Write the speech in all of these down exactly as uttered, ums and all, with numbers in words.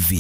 V.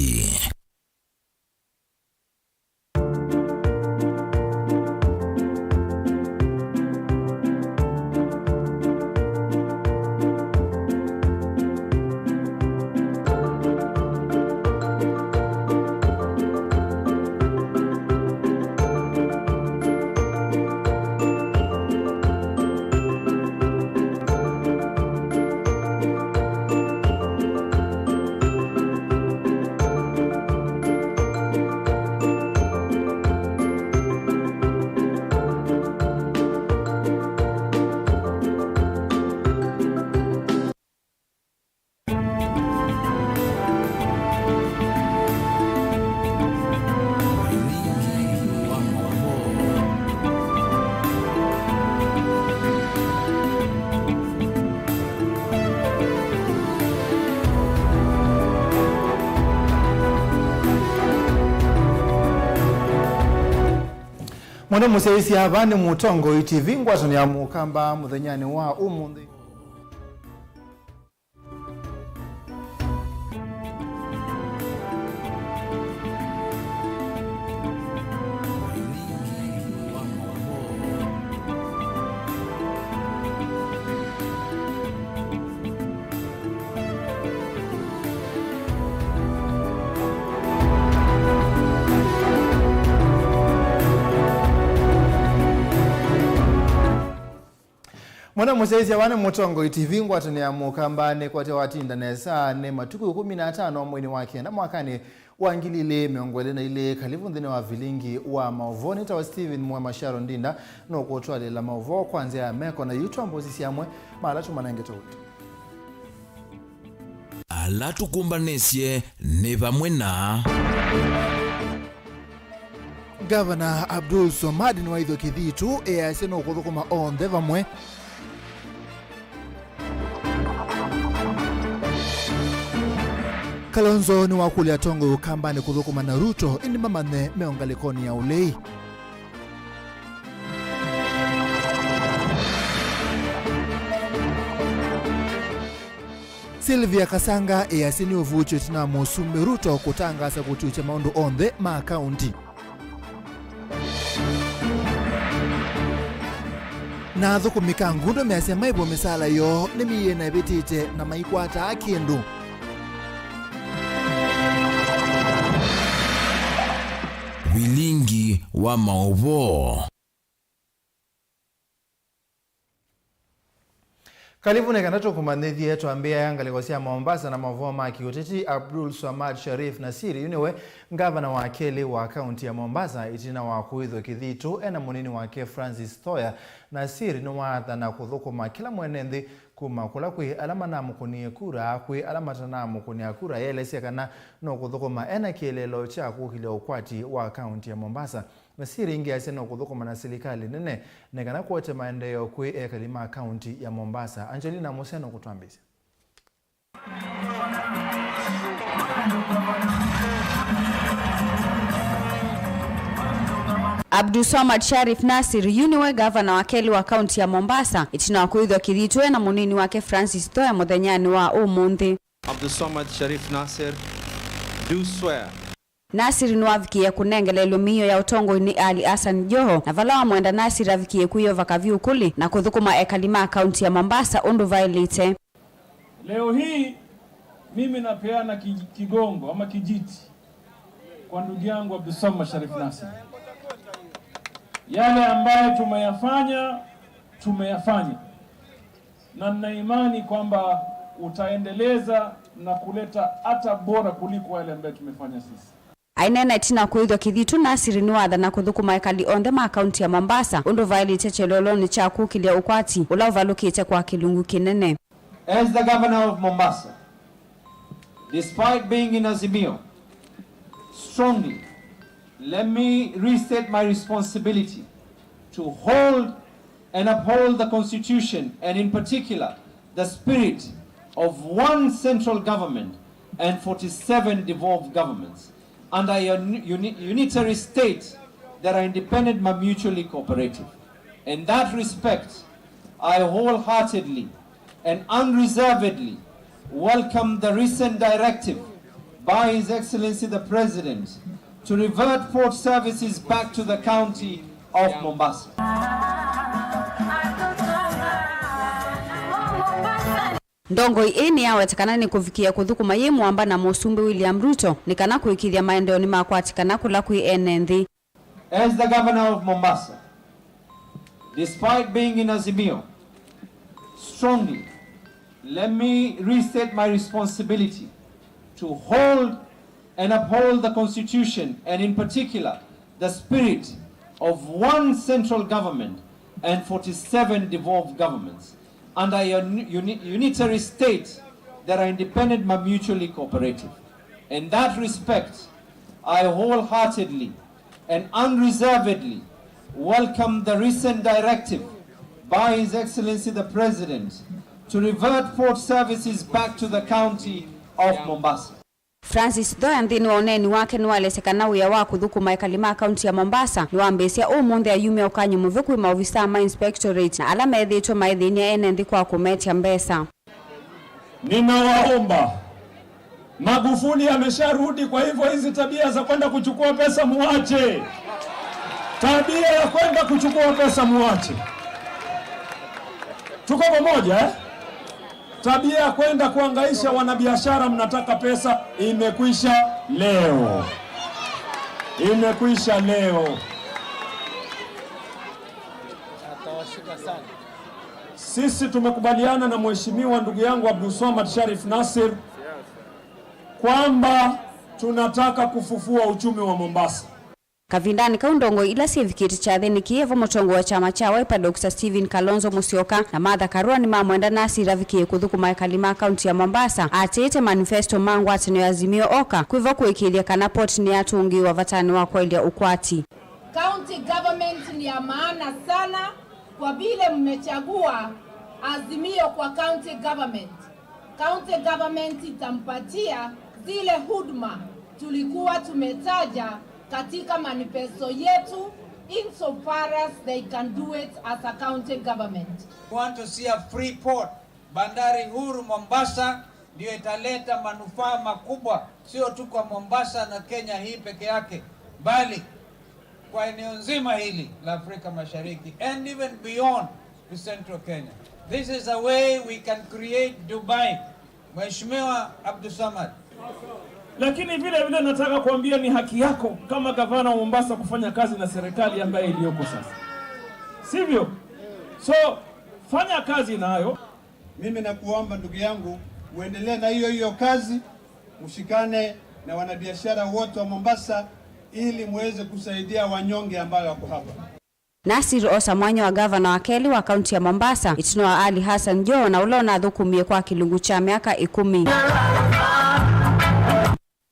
Mwendwa mũsyaĩĩsya, vaa nĩ Mũtongoi T V, ngwatanĩo ya Mũkamba mũthenyanĩ wa ũmũnthĩ. Mwendwa mũsyaĩĩsya, vaa nĩ Mũtongoi T V, ngwatanĩo ya Mũkamba nĩkwatya watinda nesa nĩ matukũ ĩkũmi na atano mweinĩ wa kenda mwakanĩ wa ngili ilĩ mĩongo ĩlĩ na ilĩ. Kalivu nthĩnĩ wa vilingi wa maũvoo. Nĩtawa Stephen Mwe Masharo Ndinda, nũkũtwalĩla maũvoo kwa nzĩa ya meko, na yu twambũsisye amwe ma ala tũmanengete ũito. Ala tũkũmbanĩsye nĩ vamwe na. Ngavana Abdul Swamad nĩwaĩthw'a kĩthitũ, easya nũkũthũkũma onthe vamwe. Kalonzo nĩwakũlya atongoi ũkambanĩ kũthũkũma na Ruto, ĩndĩ mamanye me o ngalĩkonĩ ya ũlei. Sylvia Kasanga easya nĩũvuũkyo ĩtina wa Mũsumbĩ Ruto kũtangaasa kũtiũkya maũndũ onthe ma kaunti. Na athũkũmi ka ngundo measya maĩvwa mĩsaala yoo nĩ mĩĩ na ĩvĩtĩte na maikwataa kĩndũ. Vilingi wa maũvoo. Kalivu nĩ kana tũkũmanyĩthye, twambĩĩa ngalĩko sya Mombasa na maũvoo ma kĩũteti. Abdul Swamad Sharif Nasir yu nĩwe ngavana wa kelĩ wa kaunti ya Mombasa ĩtina wa kũĩthw'a kĩthitũ e na mũnini wake Francis Thoya. Nasir nĩwaathana kũthũkũma kĩla mwene nthĩ, kuma kũla kwĩ ala manamũkũnie kura kwĩ ala matanamũkũnĩa kura, eelesya kana nũkũthũkũma e na kĩeleelo kya kũkĩlya ũkwati wa kaunti ya Mombasa. Nasir ĩngĩ asya nũkũthũkũma na silikalĩ nene nĩ kana kũete maendeeo kwĩ ekali ma kaunti ya Mombasa. Angelina Museno kũtwambĩsya. Abdulswamad Sharif Nasir yu nĩwe ngavana wa kelĩ wa kaunti ya Mombasa, ĩtina wa kũĩthw'a kĩthitũ e na mũnini wake Francis Thoya mũthenyanĩ wa ũmũnthĩ. Abdulswamad Sharif Nasir, do swear. Nasir nĩwavikĩie kũnengeleelw'a mĩio ya ũtongoi nĩ Ali Hassan Joho, na vala wamwenda Nasir avikĩie kwĩyova kavyũ kũlĩ na kũthũkũma ekali ma kaunti ya Mombasa ũndũ vaĩlĩte. Leo hii mimi napeana ki-, kigongo ama kijiti kwa ndugu yangu Abdulswamad Sharif Nasir. Yale ambayo tumeyafanya, tumeyafanya. Na nina imani kwamba utaendeleza na kuleta hata bora kuliko yale ambayo tumefanya sisi. Aineena ĩtina wa kũĩthw'a kĩthitũ, Nasir nĩwathana kũthũkũma ekali onthe ma kaunti ya Mombasa ũndũ vaĩlĩte kyeleelonĩ kya kũkĩlya ũkwati ũla ũvalũkĩte kwa kĩlungu kĩnene. As the governor of Mombasa, despite being in Azimio, strongly, let me restate my responsibility to hold and uphold the Constitution, and in particular, the spirit of one central government and forty-seven devolved governments under a uni-, uni-, unitary state that are independent but mutually cooperative. In that respect, I wholeheartedly and unreservedly welcome the recent directive by His Excellency the President to revert port services back to the county of Mombasa. Ndongoi ĩĩ nĩyaweta kana nĩkũvikĩĩa kũthũkũma yĩ mũamba na Mũsumbĩ William Ruto nĩ kana kũĩkĩĩthya maendeeo nĩmakwatĩkana kũla kwĩ ene nthĩ. As the governor of Mombasa, despite being in Azimio, strongly, let me restate my responsibility to hold and uphold the Constitution and, in particular, the spirit of one central government and forty-seven devolved governments under a uni-, uni-, unitary state that are independent but mutually cooperative. In that respect, I wholeheartedly and unreservedly welcome the recent directive by His Excellency the President to revert port services back to the county of Mombasa. Francis Thoya nthĩnĩ wa ũneeni wake nĩwaelesya kana wĩa wa kũthũkũma ekali ma kaunti ya Mombasa nĩwambĩĩsya ũmũnthĩ ayumya ũkany'o mũvyu kwĩ maovisaa ma inspectorate na ala methĩĩtwe maithĩny'a ene nthĩ kwa kũmetya mbesa. Ninawaomba, Magufuli amesharudi, kwa hivyo hizi tabia za kwenda kuchukua pesa muache. Tabia ya kwenda kuchukua pesa muache. Tuko pamoja, eh? Tabia ya kwenda kuhangaisha wanabiashara, mnataka pesa, imekwisha leo. Imekwisha leo. Sisi tumekubaliana na mheshimiwa ndugu yangu Abdulswamad Sharif Nassir kwamba tunataka kufufua uchumi wa Mombasa. Kavindanĩ kau, ndongoi ila syĩvikĩte kyathĩnĩ kĩĩ vo mũtongoi wa kyama kya Wiper Doctor Stephen Kalonzo Musyoka na Martha Karua nĩmamwenda Nassir avikĩe kũthũkũma ekali ma kaunti ya Mombasa atĩĩte manifesto ma ngwatanĩo ya Azimio Oka kwĩ vo kũĩkĩĩthya kana port nĩyatũngĩĩwa vatanĩ wa kwaĩlya ũkwati. County government ni ya maana sana kwa vile mmechagua Azimio kwa county government. County government itampatia zile huduma tulikuwa tumetaja katika manifesto yetu, insofar as they can do it as a county government. We want to see a free port. Bandari huru Mombasa ndio italeta manufaa makubwa, sio tu kwa Mombasa na Kenya hii peke yake, bali kwa eneo nzima hili la Afrika Mashariki and even beyond to central Kenya. This is a way we can create Dubai. Mheshimiwa Abdulswamad. Lakini vile vile nataka kuambia ni haki yako kama gavana wa Mombasa kufanya kazi na serikali ambayo iliyoko sasa. Sivyo? So, fanya kazi nayo. Mimi nakuomba ndugu yangu, uendelee na hiyo hiyo kazi, mshikane na wanabiashara wote wa Mombasa ili muweze kusaidia wanyonge ambao wako hapa. Nassir oosa mwanya wa gavana wa kelĩ wa kaunti ya Mombasa ĩtina wa Ali Hassan Joho, na ũla ũnathũkũmie kwa kĩlungu kya myaka ĩkũmi.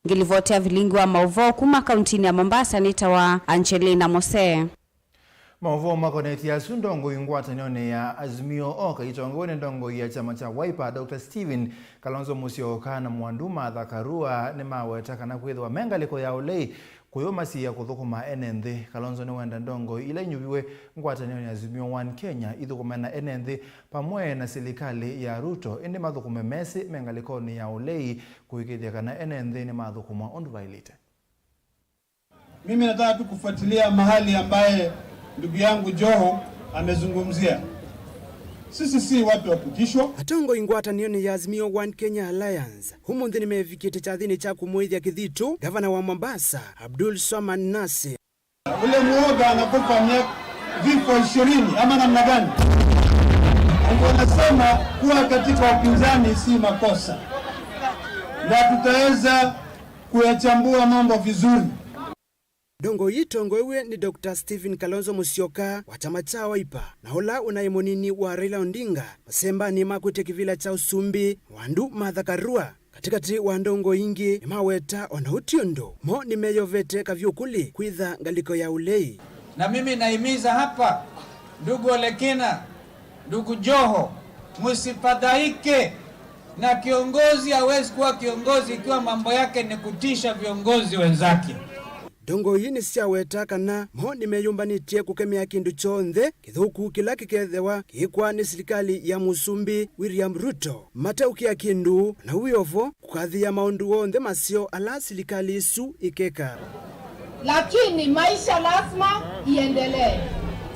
Ngĩlivoti ya vilingi wa maũvoo kuma kauntinĩ ya Mombasa nĩtawa Angelina Mose. Maũvoo makonetye asu, ndongoi ngwatanĩonĩ ya Azimio Oka itongoew'e nĩ ndongoi ya kyama kya Wiper, Doctor Stephen Kalonzo Musyoka na Mwandu Martha Karua nĩmaweta kana kwĩthĩwa me ngalĩko ya ũlei kũyũmasiĩĩa kũthũkũma ene nthĩ. Kalonzo nĩwenda ndongoi ila inyuviwe ngwatanĩonĩ ya Azimio One Kenya ithũkũme na ene nthĩ vamwe na silikalĩ ya Ruto, ĩndĩ mathũkũme mesĩ me ngalĩkonĩ ya ũlei kũĩkĩĩthya kana ene nthĩ nĩmathũkũmwa ũndũ vaĩlĩte. Mimi nataka tu kufuatilia mahali ambaye ndugu yangu Joho amezungumzia. Sisi si watu wa kutishwa. Atongoi ngwatanĩonĩ ya Azimio One Kenya Alliance ũmũnthĩ nĩmevikĩte kyathĩnĩ kya kũmũĩthya kĩthitũ gavana wa Mombasa, Abdulswamad Nassir. Ule mwoga anakufa mia-, vifo ishirini ama namna gani? Ndio nasema kuwa katika upinzani si makosa. Na tutaweza kuyachambua mambo vizuri. Ndongoi ĩtongoew'e nĩ Doctor Stephen Kalonzo Musyoka wa kyama kya Wiper, na ũla ũnaĩ mũnini wa Raila Odinga masembanĩ ma kwĩtya kĩvĩla kya ũsumbĩ, Mwandu Martha Karua, katĩkatĩ wa ndongoi ingĩ, nĩmaweta o na ũu ti ũndũ mo nĩmeyovete kavyũ kũlĩ kwĩtha ngalĩko ya ũlei. Na mimi nahimiza hapa, ndugu Olekina, ndugu Joho, msifadhaike, na kiongozi hawezi kuwa kiongozi ikiwa mambo yake ni kutisha viongozi wenzake. Ndongoi nĩsyaweta kana mo nĩmeyũmbanĩtye kũkemea kĩndũ kyonthe kĩthũku kĩla kĩkethĩwa kĩĩkwa nĩ silikalĩ ya Mũsumbĩ William Ruto. Mateũkĩa kĩndũ, na wĩ o vo kũkathĩĩa maũndũ onthe maseo ala silikalĩ ĩsu ĩkeka. Lakini maisha lazima iendelee.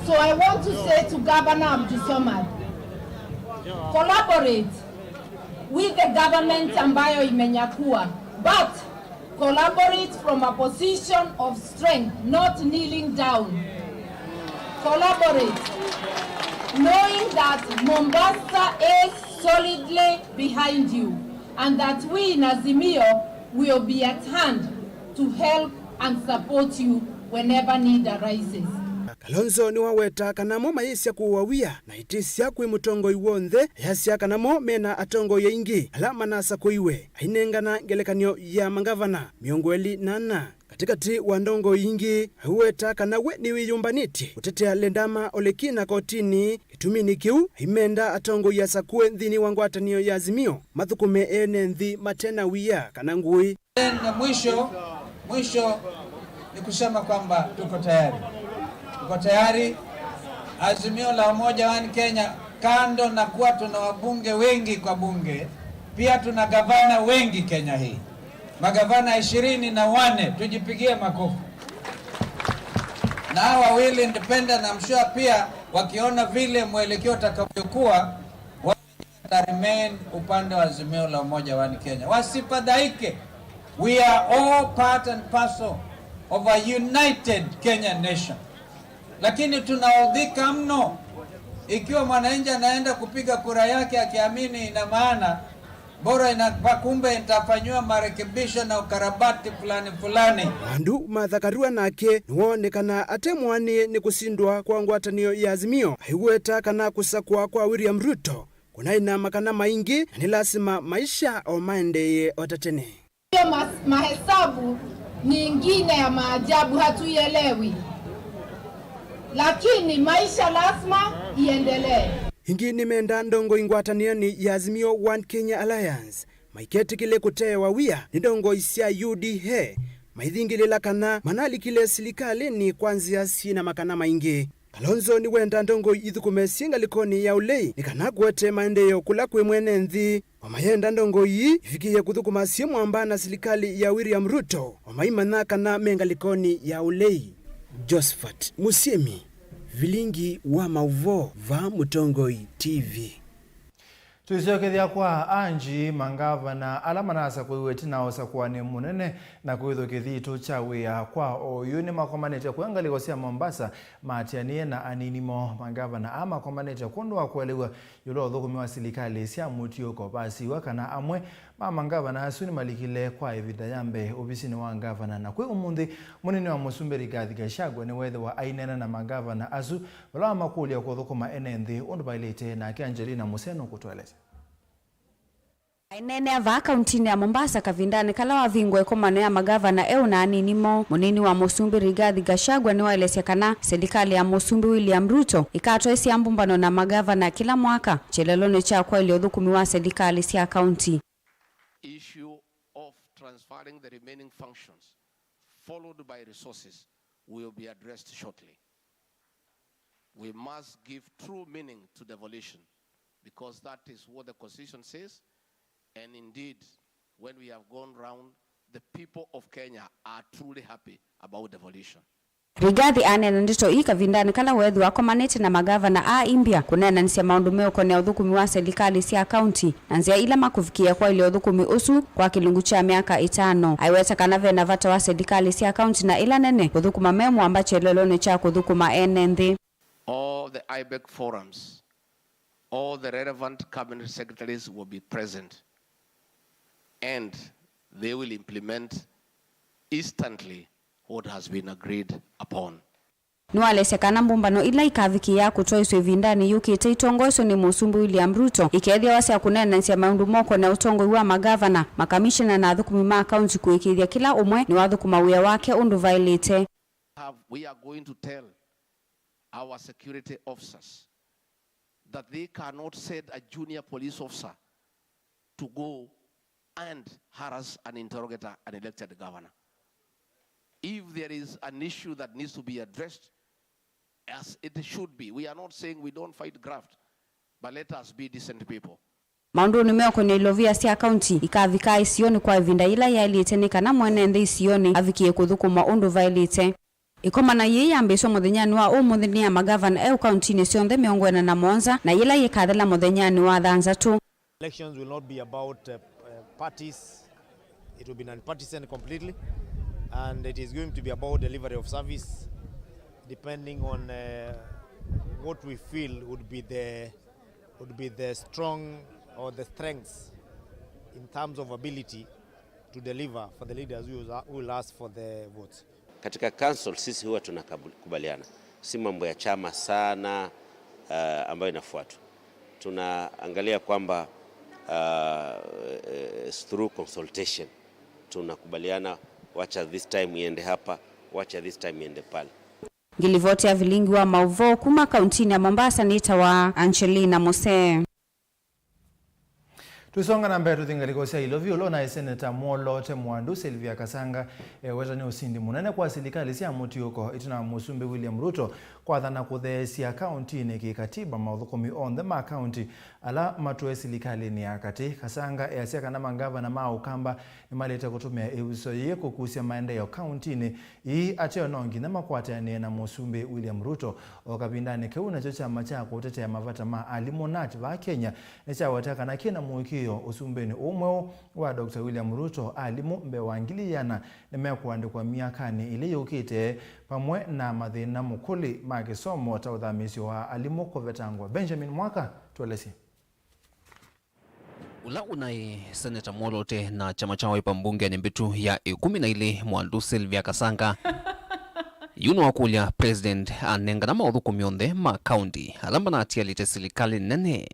So I want to say to Governor Abdulswamad, collaborate with the government ambayo imenyakua, but collaborate from a position of strength, not kneeling down. Collaborate, knowing that Mombasa is solidly behind you and that we in Azimio will be at hand to help and support you whenever need arises. Kalonzo nĩwaweta kana mo mayĩsya kũũa wia na ĩtĩsya kwĩ mũtongoi w'onthe, ayasya kana mo mena atongoi aingĩ ala manasakũiwe, ainengana ngelekany'o ya mangavana mĩongo ĩlĩ na ana. Katĩkatĩ wa ndongoi ingĩ, aiweta kana we nĩwĩyũmbanĩtye kũtetea Ledama Olekina kotinĩ. Kĩtuminĩ kĩu, aimenda atongoi asakũe nthĩnĩ wa ngwatanĩo ya Azimio mathũkũme ene nthĩ mate na wia kana ngũĩ. Then mwisho, mwisho ni kusema kwamba tuko tayari. Tuko tayari. Azimio la Umoja One Kenya, kando na kuwa tuna wabunge wengi kwa bunge, pia tuna gavana wengi Kenya hii. Magavana ishirini na wane, tujipigie makofi. Na hawa wawili independent, I'm sure pia wakiona vile mwelekeo utakavyokuwa, wa- ta remain upande wa Azimio la Umoja One Kenya. Wasifadhaike. We are all part and parcel of a united Kenyan nation. Lakini tunaudhika mno ikiwa mwananchi anaenda kupiga kura yake akiamini ina maana, bora ina-, kumbe itafanyiwa marekebisho na ukarabati fulani fulani. Andũ mathakarua nake nĩwonekana ate mũanĩe nĩ kũsindwa kwa ngwatanĩo ya Azimio, aiweta kana kũsakũa kwa William Ruto kũnaĩ na makana maingĩ, na nĩ lasima maisha o maendeee o ta tene. Hiyo mas-, mahesabu ni ingine ya maajabu, hatuielewi. Lakini maisha lazima iendelee. Ingĩ nĩmenda ndongoi ngwatanĩonĩ ya Azimio One Kenya Alliance maiketĩkĩle kũteewa wia nĩ ndongoi sya U D A, maithingĩlĩla kana manalikile silikalĩnĩ kwa nzĩa syĩ na makana maingĩ. Kalonzo nĩwenda ndongoi ithũkũme syĩ ngalĩkonĩ ya ũlei nĩ kana kũete maendeeo kũla kwĩ mwene nthĩ. O mayenda ndongoi ii ivikĩĩe kũthũkũma syĩ mwamba na silikalĩ ya William Ruto, o maimanya kana me ngalĩkonĩ ya ũlei. Josephat Mũsyĩmi, vilingi wa maũvoo, vaa Mũtongoi T V. Tũisyokethya kwa Angie, mangavana ala manasakũiwe ĩtina wa ũsakũani mũnene na kwĩthwa kĩthitũ kya wĩa kwa oyu nĩmakomanĩte kũya ngalĩko sya Mombasa maatĩanĩe na anini moo. Mangavana aa makomanĩte kwondũ wa kũelew'a ĩũlũ wa ũthũkũmi wa silikalĩ sya mũtiũko. Vasiw'a kana amwe ma mangavana asu nĩmalikile kwa ĩvinda ya mbee ovisinĩ wa ngavana, na kwĩ ũmũnthĩ, mũnini wa mũsumbĩ Rigathi Gachagua nĩweethĩwa aineena na mangavana asu vala wamakũlya kũthũkũma ene nthĩ ũndũ vaĩlĩte. Nake Angelina Museno kũtũelesya. Aineenea vaa kauntinĩ ya Mombasa kavindanĩ kala wavingwa ĩkomano ya magavana eũ na anini moo, mũnini wa mũsumbĩ Rigathi Gachagua nĩwaelesya kana silikalĩ ya mũsumbĩ William Ruto ĩkatwaĩsya mbũmbano na magavana kĩla mwaka kyelelonĩ kya kwaĩlya ũthũkũmi wa silikalĩ sya kaunti. Issue of transferring the remaining functions, followed by resources, will be addressed shortly. We must give true meaning to devolution, because that is what the constitution says, and indeed, when we have gone round, the people of Kenya are truly happy about devolution. Rigathi aneena ndeto ii kavindanĩ kala weethĩwa akomanĩte na magavana a India kũneenanĩsya maũndũ meũkonea ũthũkũmi wa silikalĩ sya kaunti na nzĩa ila makũvikĩĩa kwaĩlya ũthũkũmi ũsu kwa kĩlungu kya myaka ĩtano. Aiweta kana ve na vata wa silikalĩ sya kaunti na ila nene kũthũkũma me mwamba kyelelonĩ kya kũthũkũma ene nthĩ. All the IBEC forums, all the relevant cabinet secretaries will be present, and they will implement instantly what has been agreed upon. Nĩwaelesya kana mbũmbano ila ikavikĩĩa kũtwaĩsw'a ĩvindanĩ yũkĩte itongoeswe nĩ Mũsumbĩ William Ruto, ikeethĩawa sya kũneenanĩsya maũndũ meũkonea ũtongoi wa magavana, makamishena na athũkũmi ma kaunti kũĩkĩĩthya kĩla ũmwe nĩwathũkũma wĩa wake ũndũ vaĩlĩte. Have, we are going to tell our security officers that they cannot send a junior police officer to go and harass and interrogate an elected governor. If there is an issue that needs to be addressed, as it should be, we are not saying we don't fight graft, but let us be decent people. Maũndũnĩ meũkonĩa ilovia sya kaunti, ikavikaa isionĩ kwa ĩvinda yĩla yaĩlĩte nĩ kana mwene nthĩ isionĩ avikĩe kũthũkũmwa ũndũ vaĩlĩte. Ĩkomano yĩĩ yambĩĩsw'a mũthenyanĩ wa ũmũnthĩ nĩ ya magavana eũ kauntinĩ syonthe mĩongo ĩna na mũonza, na yĩla yĩkathela mũthenyanĩ wa thanthatũ. Elections will not be about uh, uh, parties. It will be non-partisan completely, and it is going to be about delivery of service, depending on uh, what we feel would be the would be the strong or the strengths in terms of ability to deliver for the leaders who will ask for the votes. Katika council sisi huwa tunakubaliana, si mambo ya chama sana uh, ambayo inafuatwa. Tunaangalia kwamba uh, through consultation tunakubaliana, wacha this time iende hapa, wacha this time iende pale. Ngilivoti ya vilingi wa mauvoo kuma kauntinĩ ya Mombasa nĩtawa Angelina Mose. Tũisonga na mbee tũthi ngalĩko sya ilovi, ũla ũnaĩ Seneta mwoloote Mwandu Sylvia Kasanga eweta nĩ ũsindi mũnene kwa silikalĩ sya mũtiũko ĩtina wa Mũsumbĩ William Ruto kwathana kũtheesya kauntinĩ kĩkatiba maũthũkũmi onthe ma kaunti ala matũe silikalĩnĩ ya katĩ. Kasanga easya kana mangavana ma Ũkamba nĩmaĩlĩte kũtũmĩa ĩvuso yĩĩ kũkusya maendeeo kauntinĩ ii ateo no nginya makwatanĩe na Mũsumbĩ William Ruto. O kavindanĩ kau, nakyo kyama kya kũtetea mavata ma alimũ, nat, vaa Kenya nĩkyaweta kana kĩ na mũĩkĩĩo ũsumbĩnĩ ũũ mweũ wa Doctor William Ruto, alimũ mbee wa ngili ĩana nĩmekũandĩkwa myakanĩ ĩlĩ yũkĩte, vamwe na mathĩna mũkũlĩ ma kĩsomo ta ũthamĩĩsyo wa alimũ kũvetangwa. Benjamin Mwaka, tũelesye. Ũla ũnaĩ seneta mwoloote na kyama kya Wiper mbungenĩ mbĩtu ya ĩkũmi na ilĩ, Mwandu Sylvia Kasanga, yu nĩwakũlya President anengana maũthũkũmi onthe ma kaunti ala manatialĩte silikalĩ nene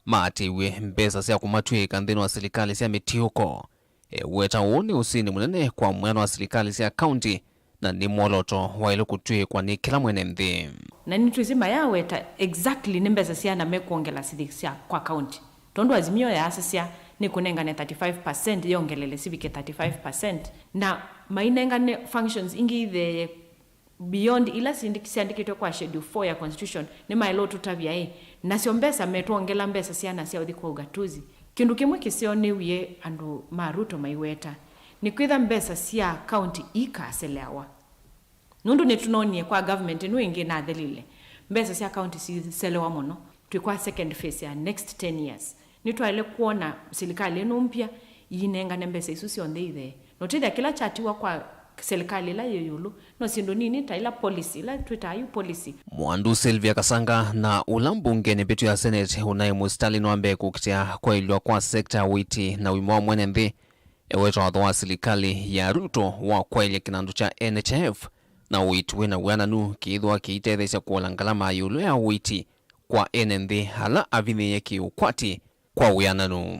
maatĩĩw'e mbesa sya kũmatw'ĩĩka nthĩnĩ wa silikalĩ sya mĩtiũko. Eweta ũũ nĩ ũsindi mũnene kwa mwĩano wa silikalĩ sya kaunti na nĩ mwolooto waĩle kũtw'ĩĩkwa nĩ kĩla mwene nthĩ. Na nĩtwĩsĩ mayaweta exactly nĩ mbesa siana mekwongela sithi sya kwa county, tondũ Azimio yaasisya nĩkũnengane thirty-five percent yongelele sivike thirty-five percent, na mainengane functions ingĩ itheeye beyond ila syandĩkĩtwe kwa Schedule four ya Constitution. Nĩmaĩle ũtũtavya ĩ, nasyo mbesa metwongela mbesa siana sya ũthi kwa ugatuzi. Kĩndũ kĩmwe kĩseo nĩwie andũ ma Ruto maiweta, nĩkwĩtha mbesa sya county ikaseleawa. Nũndũ nĩtũnonie kwa government ĩno ĩngĩ ĩnathelile, mbesa sya county siselewa mũno. Twĩ kwa second phase ya next ten years. Nĩtwaĩle kwona silikalĩ ĩno mpya iinengane mbesa isu syonthe ithee, na ũtethya kĩla kyatiwa kwa silikalĩ ĩla yĩ ĩũlũ no syĩndũ nini ta ila policy, ila twĩtaa yu policy. Mwandu Sylvia Kasanga na ũla mbungenĩ mbĩtu ya Senate ũnaĩ mũsitalĩ nĩ wa mbee kũkitĩa kwaĩlw'a kwa sekta ya ũiiti na ũima wa mwene nthĩ. Eweta watho wa silikalĩ ya Ruto wa kwaĩlya kĩnandũ kya N H I F na ũiiti wĩ na wĩananu kĩithwa kĩitetheesya kũola ngalama ya ĩũlũ ya ũiiti kwa ene nthĩ ala avinyĩĩe kĩ-ũkwati kwa wĩananu.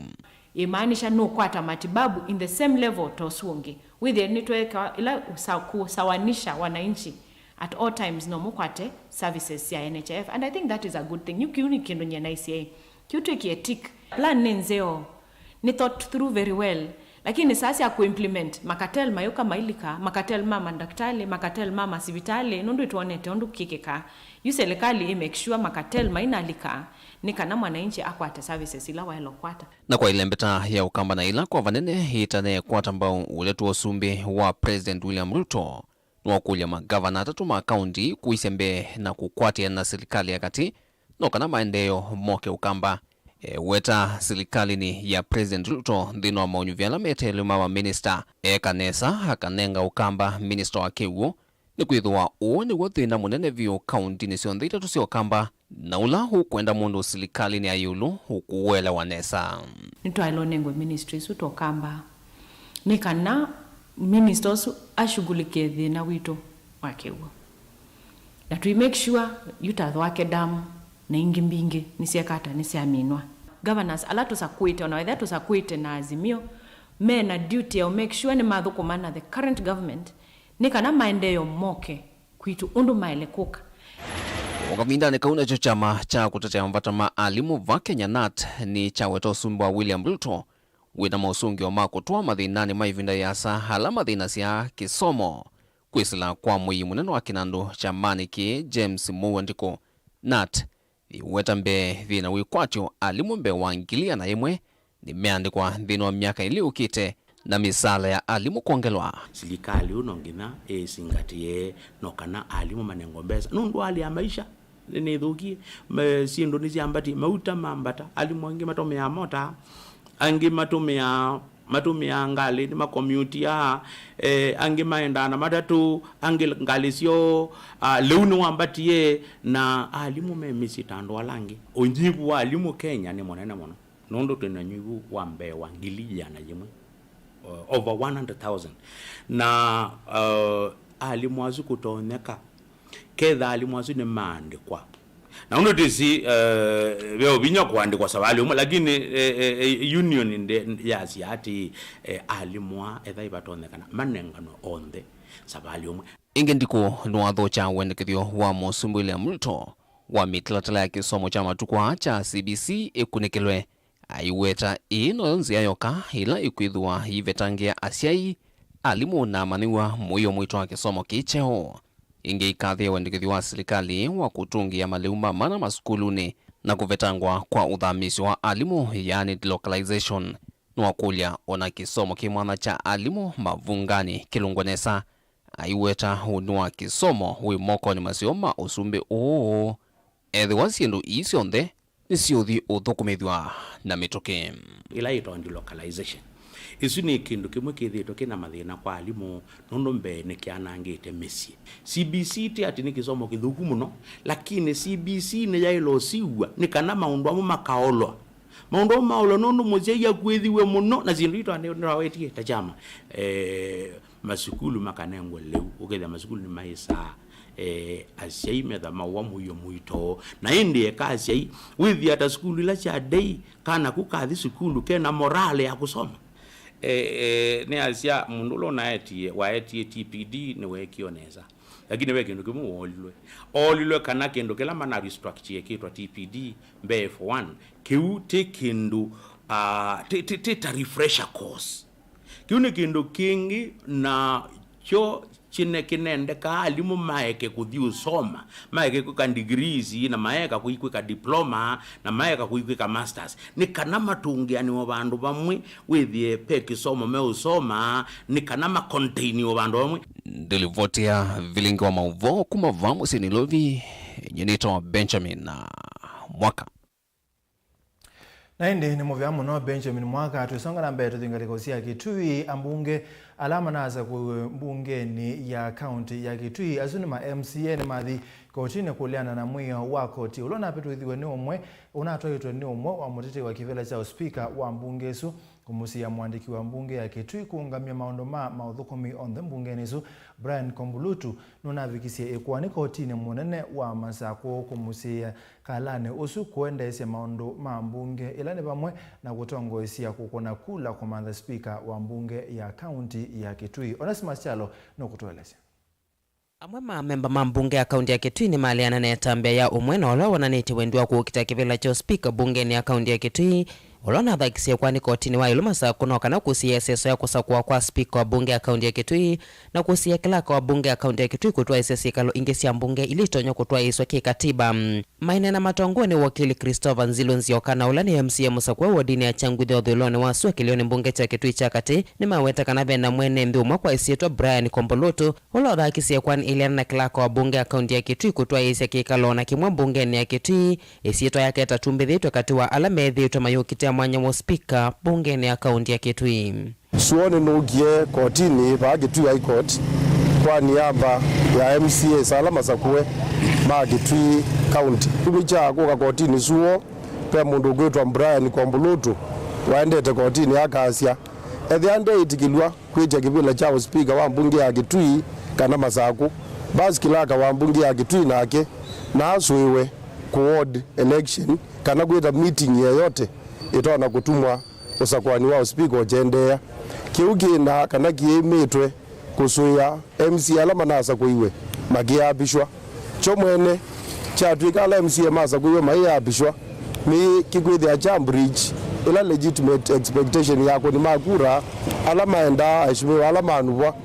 Ĩmaanisha nũkwata matibabu in the same level ta ũsu ũngĩ. Wĩthĩe nĩtweeka ĩla kũsawanisha wananchi at all times no mũkwate services sya N H I F, and I think that is a good thing. Yu kĩu nĩ kĩndũ nyie naisye ĩ, kĩu twĩkĩe tick. Plan nĩ nzeo, nĩ thought through very well, lakini saa sya kũimplement, makatel mayũka mailika, makatel ma mandaktalĩ, makatel ma masivitalĩ, nũndũ ĩtwonete ũndũ kĩkĩkaa. Yu silikalĩ ĩ make sure makatel mainalika nĩ kana mwananchi akwate services ila waĩle ũkwata. Na kwa ĩlembeta ya Ũkamba na ĩla kwa vanene ĩtaneekwata mbau ũtetũ wa ũsumbĩ wa President William Ruto, nĩwakũlya mangavana atatũ ma kaunti kũisya mbee na kũkwatĩana na silikalĩ ya katĩ no kana maendeeo moke Ũkamba. Eweta silikalĩnĩ ya President Ruto nthĩnĩ wa maũnyuvya ala meteelwe ma maminista, eka nesa akanenga Ũkamba minista wa kĩw'ũ, nĩkwĩthĩwa ũũ nĩw'o thĩna mũnene vyũ kauntinĩ syonthe itatũ sya Ũkamba, na ũla ũkwenda mũndũ silikalĩnĩ ya ĩũlũ ũkũũelewa nesa. Nĩtwaĩle ũnengwe ministry isu tũkamba nĩ kana minista ũsu ashughulikie thĩna witũ wa kĩw'ũ, na tũi make sure yu ta Thwake Dam na ingĩ mbingĩ nĩsyeka ata, nĩsyaminwa. Governors ala tũsakũĩte, ona wethĩa tũsakũĩte na Azimio, me na duty ya make sure nĩmathũkũma na the current government nĩ kana maendeeo moke kwitũ ũndũ maĩle kũka. O kavindanĩ kau nakyo kyama kya kũtetea mavata ma alimũ va Kenya, nat, nĩkyaweta ũsumbĩ wa William Ruto wĩ na maũsũngĩo ma kũtwaa mathĩnanĩ ma ĩvinda yĩasa ala mathĩnasya kĩsomo, Kwĩsĩla kwa mũii mũnene wa kĩnandũ kyamanĩ kĩĩ, James Mũuandĩko, nat, ĩweta mbee yĩna wĩkwatyo, alimũ mbee wa ngili ĩana yĩmwe nĩmeandĩkwa nthĩnĩ wa myaka ĩlĩ yũkĩte, na mĩsaala ya alimũ kwongelwa. Silikalĩ ũũ no nginya ĩsingatĩe no kana alimũ manengwe mbesa nũndũ hali ya maisha nĩnĩthũkie. Me-, syĩndũ nĩsyambatie, mauta mambata, alimũ angĩ matũmĩaa mota, angĩ matũmĩaa, matũmĩaa ngalĩ, nĩmakomiutia, eh, angĩ maendaa na matatũ, angĩ ngalĩ syoo, ah, lĩu nĩwambatie, na alimũ me mĩsyĩ ta andũ ala angĩ. Ũnyivu wa alimũ Kenya nĩ mũnene mũno, nũndũ twĩ na ũnyivu wa mbee wa ngili ĩana yĩmwe, uh, over one hundred thousand. Na, uh, alimũ asu kũtonyeka, ketha alimũ asu nĩmaandĩkwa. Na ũndũ twĩsĩ, eh, ve ũvinya kũandĩkwa savalĩ ũmwe, lakini, eh, eh, eh, union nde-, yasya atĩ, eh, alimũ aa ethai vatonyekana manenganwe onthe savalĩ ũmwe. Ĩngĩ nthikũ nĩwathũkya wendekethyo wa Mũsumbĩ William Ruto wa mĩtalatala ya kĩsomo kya matukũ aa kya C B C ĩkunĩkĩlwe. Aiweta ĩĩ noyo nzĩa yoka ĩla ĩkwĩthĩwa yĩivetangĩa asyai, alimũ na amanyĩw'a mũio mũito wa kĩsomo kĩĩ kyeũ. Ĩngĩ ikathĩa wendekethyo wa silikalĩ wa kũtũngĩa malĩu ma mana masukulunĩ na kũvetangwa kwa ũthamĩsyo wa alimũ, yaani delocalization. Nĩwakũlya ona kĩsomo kĩ mwanya kya alimũ mavunganĩ kĩlũngwe nesa. Aiweta ũnĩ wa kĩsomo wĩ mokonĩ maseo ma ũsumbĩ ũũ, ethĩwa syĩndũ ii syonthe nĩsiũthi ũthũkũmĩthw'a na mĩtũkĩ. Ĩla yĩtawa delocalization. Ĩsu nĩ kĩndũ kĩmwe kĩthĩĩtwe kĩna mathĩna kwa alimũ, nũndũ mbee nĩkyanangĩte mĩsyĩ. C B C ti atĩ nĩ kĩsomo kĩthũku mũno, lakini C B C nĩyaĩle ũsiw'a nĩ kana maũndũ amwe makaolwa. Maũndũ amwe maolwa nũndũ mũsyai akuĩthiw'e mũno na syĩndũ itũ nĩtwawetie ta kyama. Eh, masukulu makanengwe lĩu, ũkethĩa masukulu nĩmaĩsaa, eh, asyai metha maũa mũio mũito. Na ĩndĩ eka asyai, wĩthĩa ta sukulu ila sya day, kana ku kathi sukulu kena morale ya kũsoma. Eh, eh, nĩ asya mũndũ ũla ũnaetie, waetie T P D nĩweekie o nesa. Lakini ve kĩndũ kĩmwe woolilwe. Oolilwe kana kĩndũ kĩla mana restructure kĩtwa T P D mbee form one, kĩu ti kĩndũ, ah, ti, ti, ti ta refresher course. Kĩu nĩ kĩndũ kĩngĩ, na kyo kĩne kĩnendekaa alimũ maeke kũthi ũsoma, maeke kwĩka degrees, na maeka kũikwĩka diploma, na maeka kũikwĩka masters. Nĩ kana matũngĩanĩwe vandũ vamwe, wĩthĩe ve kĩsomo meũsoma, nĩ kana makonteiniwe vandũ vamwe. Ndĩlivoti ya vilingi wa maũvoo kuma vaa mũsyĩ Nairobi, nyie nĩtawa Benjamin Mwaka. Na ĩndĩ nĩ mũvea mũno Benjamin Mwaka. Twĩsonga na mbee tũthi ngalĩko sya Kitui, ambunge ala manasakũiwe mbungenĩ ya kaunti ya Kitui, asu nĩ ma M C A, nĩmathi kotinĩ kũleana na mwĩao wa koti ũla ũnapĩtũithiwe nĩ ũmwe, ũnatwaĩtwe nĩ ũmwe wa mũtetei wa kĩvĩla kya ũspika wa mbunge ĩsu kũmũsiĩĩa mũandĩki wa mbunge ya Kitui kũũngamya maũndũ ma maũthũkũmi onthe mbungenĩ ĩsu, Brian Kombulutu, nũnavikisye ĩkoani kotinĩ mũnene wa Masakũ kũmũsiĩĩa kalanĩ ũsu kũendeesya maũndũ ma mbunge, ĩla nĩ vamwe na kũtongoesya kũkũna kula kũmantha spika wa mbunge ya kaunti ya Kitui. Onesimus Kyalo nũkũtũelesya. Amwe ma amemba ma mbunge ya kaunti ya Kitui nĩmaleana na ĩtambya ya ũmwe na ũla wonanĩtye wendi wa kũkita kĩvĩla kya ũspika mbungenĩ ya kaunti ya Kitui, ũla ũnathakisye ĩkoani kotinĩ wa ĩũlũ Masakũ no kana kũsiĩĩa ĩseso ya kũsakũwa kwa spika wa mbunge ya kaunti ya Kitui, na kũsiĩĩa kĩlaka wa mbunge ya kaunti ya Kitui kũtwaĩĩsya syĩkalo ingĩ sya mbunge ila itonya kũtwaĩĩswa kĩ-katiba. Maineena matongoew'e nĩ wakili Christopher Nzilu Nzioka, na ũla nĩ M C A mũsakũe wodinĩ ya Kyangwithya ũthũĩlonĩ wa sua kĩlĩonĩ mbunge kya Kitui kya katĩ, nĩmaweta kana ve na mwene nthĩ ũmwe kwa ĩsyĩtwa Brian Kombulutu, ũla ũthakisye ĩkoani ĩleana na kĩlaka wa mbunge ya kaunti ya Kitui kũtwaĩĩsya kĩkalo o na kĩmwe mbungenĩ ya Kitui, ĩsyĩtwa yake ĩtatumbĩthĩtwe katĩ wa ala methĩĩtwe mayũkitĩa mwanya wa ũspika mbungenĩ ya kaunti ya Kitui. Sua nĩnũkie kotinĩ vaa Kitui High Court kwa niaba ya M C As ala masakũe ma Kitui County. Kĩtumi kya kũka kotinĩ Sua, ve mũndũ ũkwĩtwa Brian Kombulutu waendete kotinĩ akasya, ethĩa ndeĩtĩkĩlw'a kwĩtya kĩvĩla kya ũspika wa mbunge ya Kitui kana Masakũ, basi kĩlaka wa mbunge ya Kitui nake na asũĩwe kũ hold election kana kwĩta meeting yeyote ĩtonya kũtumwa ũsakũani wa ũspika ũkyendeea. Kĩu kĩna kana kĩĩmĩtwe kũsũĩa M C A ala manasakũiwe makĩapishwa. Kyo mwene kyatw'ĩka ala M C A masakũiwe maiapishwa, nĩ kĩkwĩthĩa kya bridge ĩla legitimate expectation ya akũni ma kura ala maendaa aheshimiwa ala manuvwa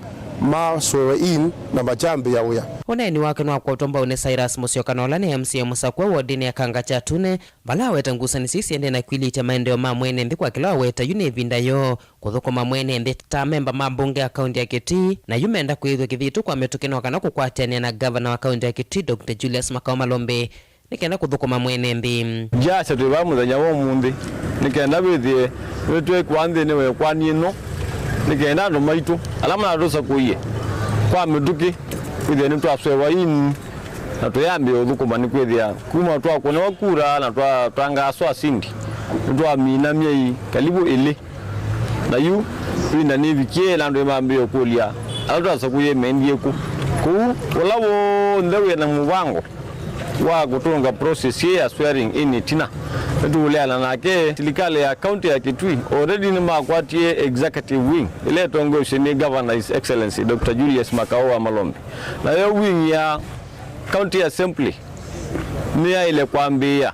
ma swear in na makyambĩĩa wĩa. Ũneeni wake nĩwakwatwa mbau nĩ Cyrus Mũsyoka, na ũla nĩ M C A mũsakũe wodinĩ ya Kangakya Tune, vala aweta ngusanĩsyo ii siendee na kwilĩtya maendeeo ma mwene nthĩ kwa kĩla waweta yu nĩ ĩvinda yoo kũthũkũma mwene nthĩ ta amemba ma mbunge ya kaunti ya Kitui, na yu menda kwĩthw'a kĩthitũ kwa mĩtũkĩ no kana kũkwatĩanĩa na ngavana wa kaunti ya Kitui, Doctor Julius Makau Malombe, nĩ kenda kũthũkũma mwene nthĩ. Ndyasya twĩ vaa mũthenya wa ũmũnthĩ nĩ kenda wĩthĩe nĩtwĩkwa nthĩnĩ wa ĩkoani ĩno, nĩ kenda andũ maitũ ala manatũsakũie kwa mĩtũkĩ wĩthĩe nĩtwaswewa in na tũyambĩĩa ũthũkũma, nĩkwĩthĩa kuma twakũnĩwa kura na twa-, twatangaaswa asindi, nĩtwamina myei kalivu ĩlĩ. Na yu ĩvinda nĩvikie na andũ nĩmambĩĩe kũlya ala twasakũie mendie kũ. Kwoou ũla w'onthe wĩ na mũvango wa kũtũnga process yĩ ya swearing in ĩtina, nĩtũũleana nake. Silikalĩ ya kaunti ya Kitui already nĩmakwatie executive wing ĩla ĩtongoesye nĩ Governor His Excellency Doctor Julius Makau wa Malombe, nayo wing ya County Assembly nĩyaĩle kwambĩĩa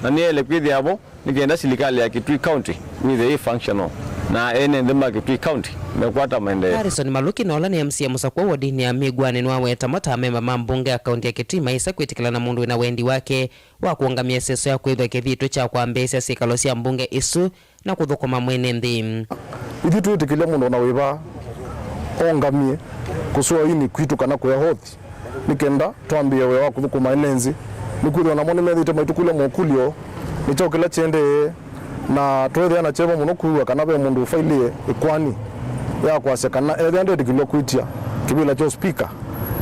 na nĩyaĩle kwĩthĩa vo nĩ kenda silikalĩ ya Kitui County wĩthĩe yĩ functional na ene nthĩ ma Kitui County mekwata maendeeo. Harrison Maluki, na ũla nĩ M C A mũsakũe wodinĩ ya Mĩĩkwa, nĩwaweta mo ta amemba ma mbunge ya kaunti ya Kitui maĩsa kwĩtĩkĩlana na mũndũ wĩ na wendi wake wa kũũngamya ĩseso ya kwĩthw'a kĩthitũ kya kwambĩĩsya syĩkalo sya mbunge ĩsu na kũthũkũma mwene nthĩ. Ithyĩ twĩtĩkĩlya mũndũ o na wĩva ongamie kũswewa ini kwitũ kana kũya oath nĩ kenda twambĩĩe wĩa wa kũthũkũma ene nthĩ, nĩkwĩthĩwa namo nĩmethĩĩtwe maitũkũlya mokũlyo, nĩ kyaũ kĩla kĩendee, na tweethĩa na kyeva mũno kwĩw'a kana ve mũndũ ũfailĩe ĩkoani ya kwasya kana ethĩa ndetĩkĩlw'a kwĩtya kĩvĩla kya ũspika,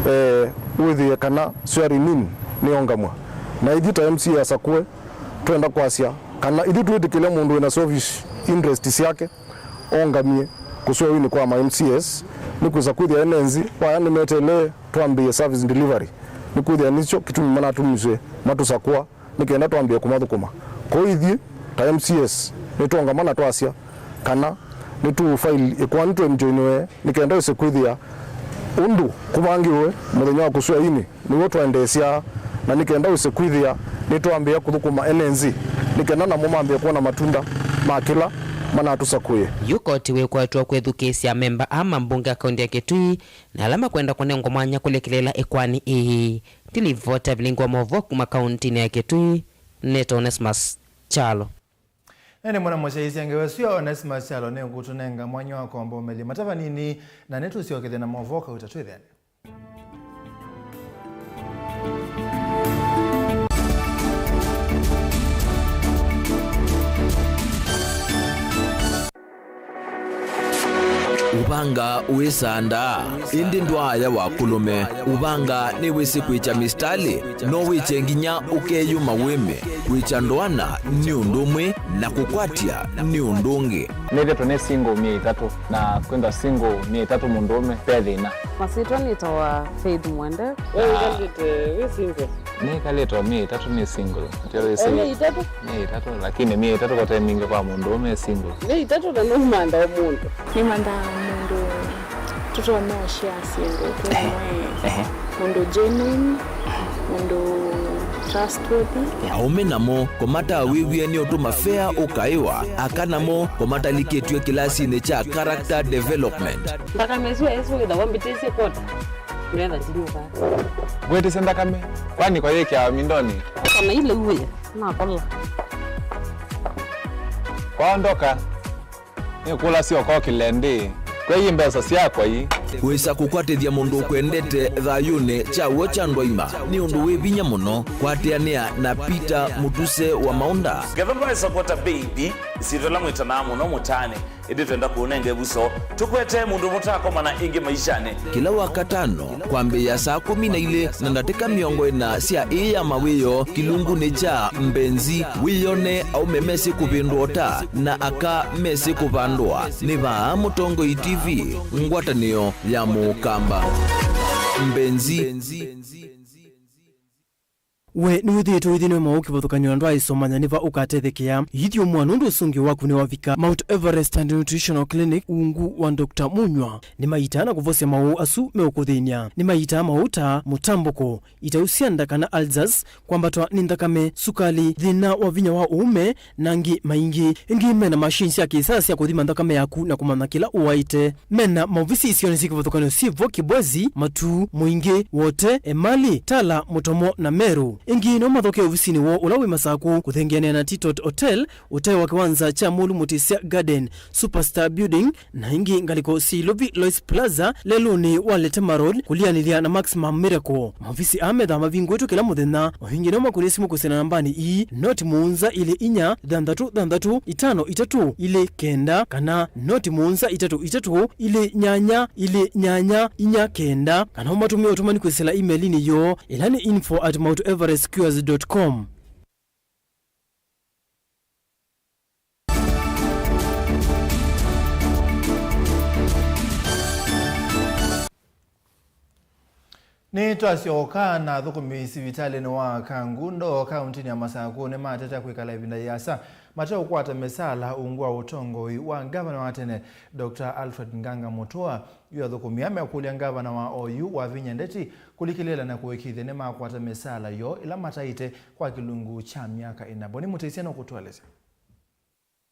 eh, wĩthĩe kana swearing in nĩyongamw'a. Na ithyĩ ta M C A asakũe, twenda kwasya kana ithyĩ twĩtĩkĩlya mũndũ wĩna selfish interest syake ongamie kũswewa ini kwa ma M C As, nĩkwĩsa kwĩthĩa ene nthĩ waya nĩmetelee twambĩĩe service delivery, nĩkwĩthĩa nĩkyo kĩtumi manatumisye matũsakũa nĩ kenda twambĩĩe kũmathũkũma. Kwoou ithyĩ ta M C As nĩtwongama na twasya kana nĩtũũfaili ĩkoani twenjoinĩwe nĩ kenda wĩse kwĩthĩa ũndũ kũvangĩwe mũthenya wa kũswewa ini nĩw'o twaendeesya, na nĩ kenda wĩse kwĩthĩa nĩtwambĩĩa kũthũkũma ene nthĩ nĩ kenda namo mambĩĩe kwona matunda ma kĩla manatũsakũĩe. Yu koti wĩkwatw'a kwĩthukĩĩsya amemba aa ma mbunge ya kaunti ya Kitui na ala makwenda kũnengwa mwanya kũlekelelea ĩkoani ĩĩ. Ndilivota vilingi wa maũvoo kuma kauntinĩ ya Kitui, nĩtawa Onesmus Kyalo. Na ĩndĩ mwana mũsyaĩĩsya ngewa ĩsu ya Onesmus Kyalo nĩũkũtũnenga mwanya wa kwamba ũmelya mata vanini, na nĩtũsyokethya na maũvoo kauta twĩthĩane. Ũvanga wĩ sandaa, ĩndĩ ndwaaya wa kũlũme. Ũvanga nĩwĩsĩ kwĩkya mĩsitalĩ, no wĩkye nginya ũkeyũma wĩme. Kwĩkya ndoana nĩ ũndũ ũmwe, na kũkwatya nĩ ũndũ ũngĩ. Nĩthĩtwe nĩ single myei ĩtatũ, na kwĩthwa single myei ĩtatũ mũndũũme, ve thĩna. Masyĩtwa nĩtawa Faith Mwende. We wĩkalĩte wĩ single? Nĩkalĩte o myei ĩtatũ nĩ single. Ndio wĩsĩ. O myei ĩtatũ? Myei ĩtatũ, lakini myei ĩtatũ kote mingĩ kwa mũndũũme e single. Myei ĩtatũ na nũmanda o mũndũ. Nĩmandaa mũndũ tũtonya ũshare syĩndũ twĩ hamwe. Ehe. Mũndũ genuine, mũndũ trustworthy. Aũme namo, kũmataa wĩw'ĩe nĩ ũtũma fea ũkaĩwa. Aka namo, kũmatalikĩtw'e kĩlasinĩ kya character development. Nthakame ĩsu ĩsu wĩthawa mbĩtĩsye kota. Ndwetha ndinyuka. Ngwĩtĩsye nthakame, kwani kwa yĩkĩawa mindonĩ? Kana ile uwe, nakola. Kwaondoka. Nĩkũlasya ũkokĩle ndĩ, kwei mbesa syakwa ii. Wĩsa kũkwatĩthya mũndũ ũkwendete thayũnĩ kya w'o kya ndwaima nĩ ũndũ wĩ vinya mũno. Kwatĩanĩa na Peter Mũtuse wa Maũnda. Ngetha ndwaĩsa kwata baby, ĩsyĩtwa ĩla mwĩtanaa mũno mũtaanĩ, ĩndĩ twenda kũũnenga ĩvuso, tũkwetee mũndũ mũtaakomana ĩngĩ maishanĩ. Kĩla Wakatano, kwambĩĩa saa kũmi na ilĩ na ndatĩka mĩongo ĩna sya ĩĩ ya mawĩoo kĩlungunĩ kya Mbenzi, wĩyone aũme mesĩ kũvĩndũa ũta na aka mesĩ kũvandũa. Nĩ vaa Mũtongoi T V, ngwatanĩo ya Mũkamba. Mbenzi. We nĩwĩthĩĩtwe ũithĩnĩwe maũũ kĩvathũkany'o na ndwaaĩsa ũmanya nĩ va ũkatethekea? Ithyũmũa nũndũ ũsũngĩo waku nĩwavika. Mount Everest and Nutritional Clinic ungu wa Doctor Munywa nĩmaitaa na kũvosya maũũ asu meũkũthĩny'a. Nĩmaitaa maũũ ta mũtambũko, itau sya nda kana ulcers, kwambatwa nĩ nthakame, sukali, thĩna wa vinya wa ũũme, na angĩ maingĩ. Ĩngĩ mena machine sya kĩsaa sya kũthima nthakame yaku na kũmanya kĩla ũwaĩte. Mena maovisi isionĩ syĩ kĩvathũkany'o syĩ vo Kibwezi, Matuu, Mũingĩ, Wote, Emali, Tala, Mũtomo, na Meru. Ĩngĩ no mathokee ovisinĩ woo ũla wĩ Masakũ, kũthengeanĩa na Titot Hotel, ũtaĩ wa kĩwanza kya Mũlu Mũtĩsya Garden, Superstar Building, na ĩngĩ ngalĩko syĩ Ilovi Lois Plaza, lelũnĩ wa Letema Road, kũlianĩlya na Maximum Miracle. Maovisi aa methaa mavingũĩtwe kĩla mũthenya. O ĩngĩ no makũnĩe simũ kwĩsĩla nambanĩ ii, noti mũonza ilĩ inya, thanthatũ thanthatũ, itano itatũ, ilĩ kenda, kana noti mũonza itatũ itatũ, ilĩ nyanya, ilĩ nyanya, inya kenda, kana ũmatũmĩe ũtũmani kwĩsĩla email-inĩ yoo, ĩla nĩ info at mount everest cures dot com. Nĩtwasyoka, na athũkũmi sivitalĩnĩ wa Kangundo, kaũntĩnĩ ya Masakũ, nĩmatete kwĩkala ĩvinda yĩasa mateũkwata mĩsaala ungu wa ũtongoi wa ngavana wa tene, Doctor Alfred Nganga Mũtũa. Yu athũkũmi aa mekũlya ngavana wa oyu Wavinya Ndeti kũlikĩlĩĩla na kũĩkĩĩthya nĩmakwata mĩsaala yoo ĩla mataĩte kwa kĩlungu kya myaka ĩna. Boni Mũtĩsya nũkũtũelesya.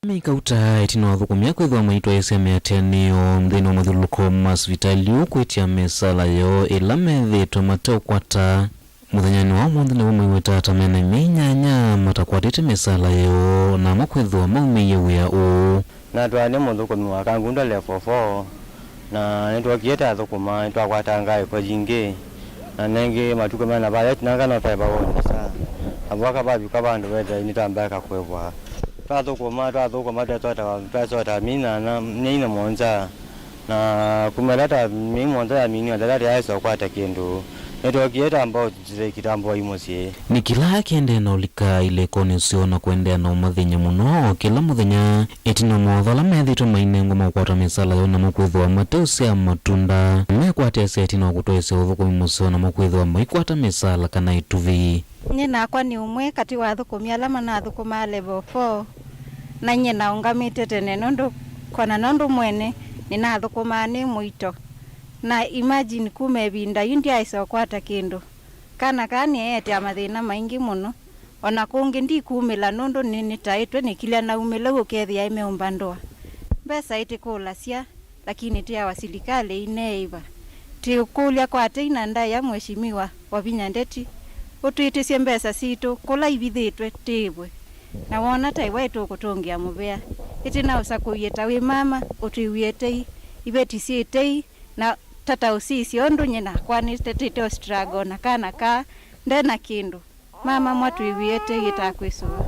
Mĩkauta ĩtina wa athũkũmi aa kwĩthĩwa maitwaĩĩsya mĩatĩanĩo nthĩnĩ wa mathyũlũlũko ma sivitalĩ ũũ kwĩtya mĩsaala yoo ĩla methĩĩtwe mateũkwata mũthenyanĩ wa ũmũnthĩ, nĩw'o maiweta ata mena imya inyanya matakwatĩte mĩsaala yoo, namo kwĩthĩwa maumĩie wĩa ũũ. Natwaa nĩ mũthũkũmi wa Kangundo Level four, na nĩtwookie ta athũkũma, nĩtwakwata ngaĩko yingĩ, na nengĩ matukũ mena vaya tinanga no twaĩva wonesa. Na vaka vavika vandũ wethĩa nĩtwambaĩka kũĩvwa. Twathũkũma, twathũkũma, twesota, twesota myei nyanya, myei na mũonza. Na kuma ĩla ta myei mũonza yaminiwa, ĩla tũyaaĩsa ũkwata kĩndũ, nĩtwookie ta mbao. Kĩtambũai mũsyĩ. Nĩ kĩla kĩendee na ũlika ilĩkonĩ syoo na kũendeea na ũmathĩny'a mũno o kĩla mũthenya, ĩtina wa mawatho ala methĩĩtwe mainengwa ma kũkwata mĩsaala yoo namo kwĩthĩwa mateũsyaa matunda. Mekwatĩasya ĩtina wa kũtwaĩĩsya ũthũkũmi mũseo namo kwĩthĩwa maikwata mĩsaala kana ĩtuvi. Nyie nakwa nĩ ũmwe katĩ wa athũkũmi ala manathũkũmaa Level four, na nyie naũngamĩte tene nũndũ, kwana nũndũ mwene nĩnathũkũmaa nĩ mũito. Na imagine kuma ĩvinda yu ndyaaĩsa ũkwata kĩndũ. Kana kaa nĩeete mathĩna maingĩ mũno. O na kũngĩ ndikumĩla nũndũ nĩnĩtaĩtwe nĩkilya naumĩla u ũkethĩa ĩmeũmba ndũa. Mbesa ĩtĩkũlasya, lakini tĩawa silikalĩ ineĩva. Tĩũkũlya kwa tei na ndaĩa Mheshimiwa Wavinya Ndeti ũtwĩtĩsye mbesa sitũ kũla ivithĩtwe tĩĩvwe. Na woona ta ĩwa ĩtũkũtũngĩa mũvea. Ĩtina ũsakũie ta wĩ mama, ũtwĩw'ĩe tei, iveti syĩ tei, na tata ũsisye ũndũ nyie nakwa nĩtetete o struggle na kana kaa nde na kĩndũ. Mama mwatwĩw'ĩe tei ĩtakwĩsũva.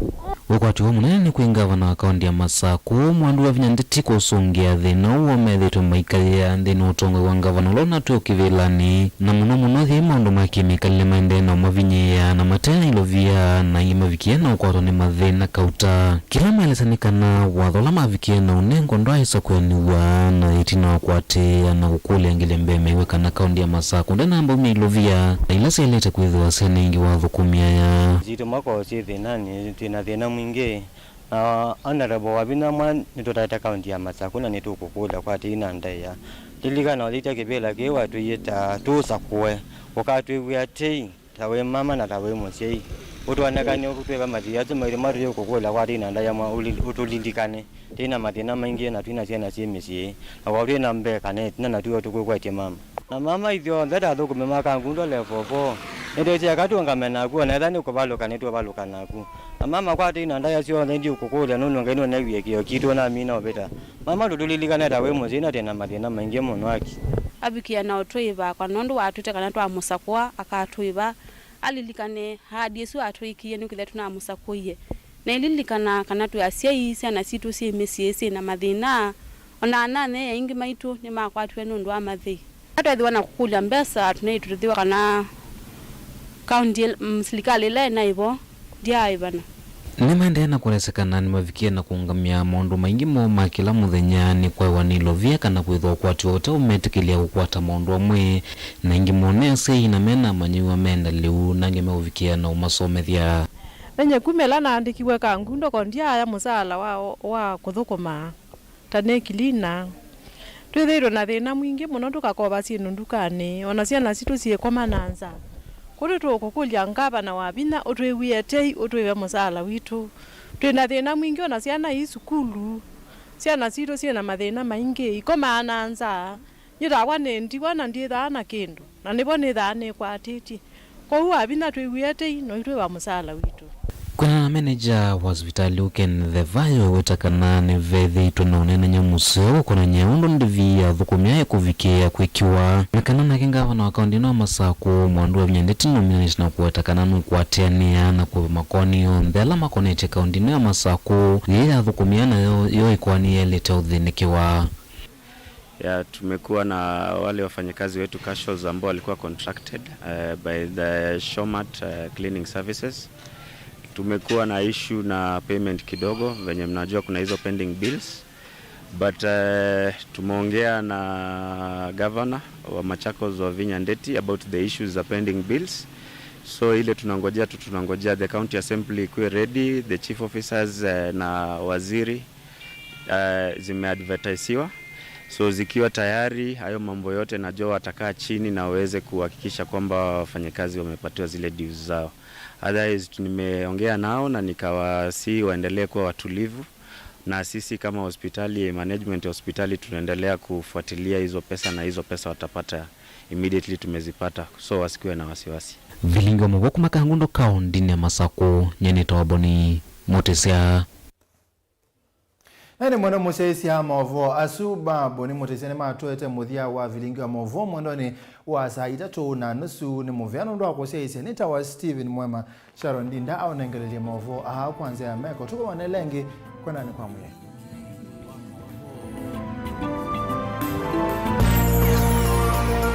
Ũkwati ũũ mũnene nĩ kwĩ ngavana wa kaũntĩ ya Masakũ, Mwandu Wavinya Ndeti kũsũngĩa thĩna ũũ methĩĩtwe maikaĩa nthĩnĩ wa ũtongoi wa ngavana ũla ũnatwĩe kĩvĩlanĩ, na mũno mũno yĩĩ maũndũ ma kĩmĩkalĩle maendee na ũmavinyĩĩa na mate na ilovia, na aingĩ mavikie na ũkwatwa nĩ mathĩna kauta. Kĩla maelesya nĩ kana watho ũla mavikie na ũnengwa ndwaaĩsa kũenew'a, na ĩtina wa kũatĩĩa na kũkũlya ngili mbee mew'e kana kaũntĩ ya Masakũ ndĩnamba umya ilovia na ila syaĩlĩte kwĩthĩwa syĩ na aingĩ wa athũkũmi aya. Sitũ makoo syĩ thĩnanĩ, twĩ na thĩna mwingĩ, na Honorable Wavinya mwa nĩtũtaĩte kaũntĩ ya Masakũ na nĩtũkũkũlya kwa tei na ndaĩa. Lilikana ũyĩtya kĩvĩla kĩĩ watwĩie ta tũsakũe, ũkatwĩw'ĩa tei. Ta wĩ mama na ta wĩ mũsyai, ũtwonekane ũtwĩve mathĩna asu maitũ matũyũkũkũlya kwa tei na ndaĩa mwa ũli-, ũtũlilikane. Twĩ na mathĩna maingĩ na twĩ na syana syĩ mĩsyĩ, na kwa twĩ na mbee kana ĩtina na tuo tũkwĩkwatye mama. Na mama ithyonthe ta athũkũmi ma Kangundo Level four, nĩtwĩsĩ eka tũũngame naku, o na ethĩwa nĩ kũvalũka nĩtũũvalũka naku. Na mama kwa tei na ndaĩa syonthe ndiũkũkũlya nũndũ Ngai nũnewie kĩĩo kitũ na amina ũvĩta. Mama ndũtũlilikane ta wĩ mũsyai na twĩ na mathĩna maingĩ mũno aki. Avikĩe na ũtũĩva kwa nũndũ watwĩte kana twamũsakũa akatũĩva. Alilikane ahadi ĩsu atwĩkĩie nĩkwĩthĩwa tũnamũsakũie. Na ililikana kana twĩ asyai, syana sitũ syĩ mĩsyĩ syĩ na mathĩna. O na anyanyae aingĩ maitũ nĩmakwatiwe nũndũ wa mathei. Twethĩwa na kũkũlya mbesa, tũnaitũtĩthĩwa kana kaũntĩ, mm, silikalĩ ĩla ĩnaĩ vo. Ndyaaĩvana. Nĩmaendee na kũelesya kana nĩmavikie na kũũngamĩa maũndũ maingĩ moo ma kĩla mũthenya nĩ kwaĩwa nĩ ilovia kana kwĩthwa ũkwati wa ũtee ũmetĩkĩlya kũkwata maũndũ amwe, na aingĩ moo nĩ asyai na mena amanyĩw'a mena lĩu, na angĩ meũvikĩa na ũmasomethya. Nenye kuma ĩla naandĩkiwe Kangundo ko ndyaaya mũsaala wa, wa kũthũkũma ta nĩ kilina. Twĩthĩĩtwe na thĩna mwingĩ mũno tũkakova syĩndũ ndukanĩ, o na syana sitũ syĩkoma na nzaa. Kwoou tũkũkũlya ngavana wa vinya ũtwĩw'ĩe tei ũtwĩve mũsaala witũ. Twĩ na thĩna mwingĩ o na syana ii sukulu. Syana sitũ syĩ na mathĩna maingĩ, ikomaa na nzaa. Nyie takwa nĩ ndiwa na ndyĩthaa na kĩndũ, na nĩvo nĩthaa nĩkwatĩtye. Kwoou avinya twĩw'ĩe tei, no itwĩva mũsaala witũ. Kwĩanana na menenja wa sivitalĩ ũũ Ken Thevayo, eweta kana nĩvethĩĩtwe na ũneenany'a mũseo ũkonany'a ũndũ ndĩvi ya athũkũmi aa ĩkũvikĩĩa kwĩkĩwa, na kana nake ngavana wa kaũntĩ ĩno ya Masakũ, Mwandu wa Vinya Ndeti, nũminanĩte na kũweta kana nũkwatĩanĩa na kũĩva makoani onthe ala makonetye kaũntĩ ĩno ya Masakũ. Yĩĩ ya athũkũmi aa nayo yo ĩkoani yaĩlĩte ũthĩnĩkĩwa. Ya, tumekuwa na wale wafanyakazi wetu casuals ambao walikuwa contracted, eh, by the Shomat, eh, Cleaning Services. Tumekuwa na issue na payment kidogo, venye mnajua kuna hizo pending bills. But, eh, tumeongea na governor wa Machakos, Wavinya Ndeti, about the issues za pending bills. So ile tunangojea tu, tunangojea the county assembly ikuwe ready, the chief officers, eh, na waziri eh, zimeadvertisiwa. So zikiwa tayari, hayo mambo yote najua watakaa chini na waweze kuhakikisha kwamba wafanyakazi wamepatiwa zile dues zao. Otherwise, nimeongea nao na nikawasihi waendelee kuwa watulivu, na sisi kama hospitali, management ya hospitali, tunaendelea kufuatilia hizo pesa, na hizo pesa watapata immediately tumezipata, so wasikuwe na wasiwasi. Vilingi wa maũvoo kuma Kangundo kaũntĩnĩ ya Masakũ, nyie nĩtawa Boni Mũtĩsya. Na nĩ mũno mũsyaĩĩsya maũvoo asu, Babu nĩ Mũtĩsya nĩmatũete mũthya wa vilingi wa maũvoo mwendonĩ wa saa itatũ na nusu. Nĩ mũvea nũndũ wa kũsyaĩĩsya. Nĩtawa Stephen Mwema. Sharon Ndinda aũnengelelye maũvoo aa kwa nzĩa ya meko. Tũkũmanĩle ĩngĩ, kwendani kwa Mwĩai.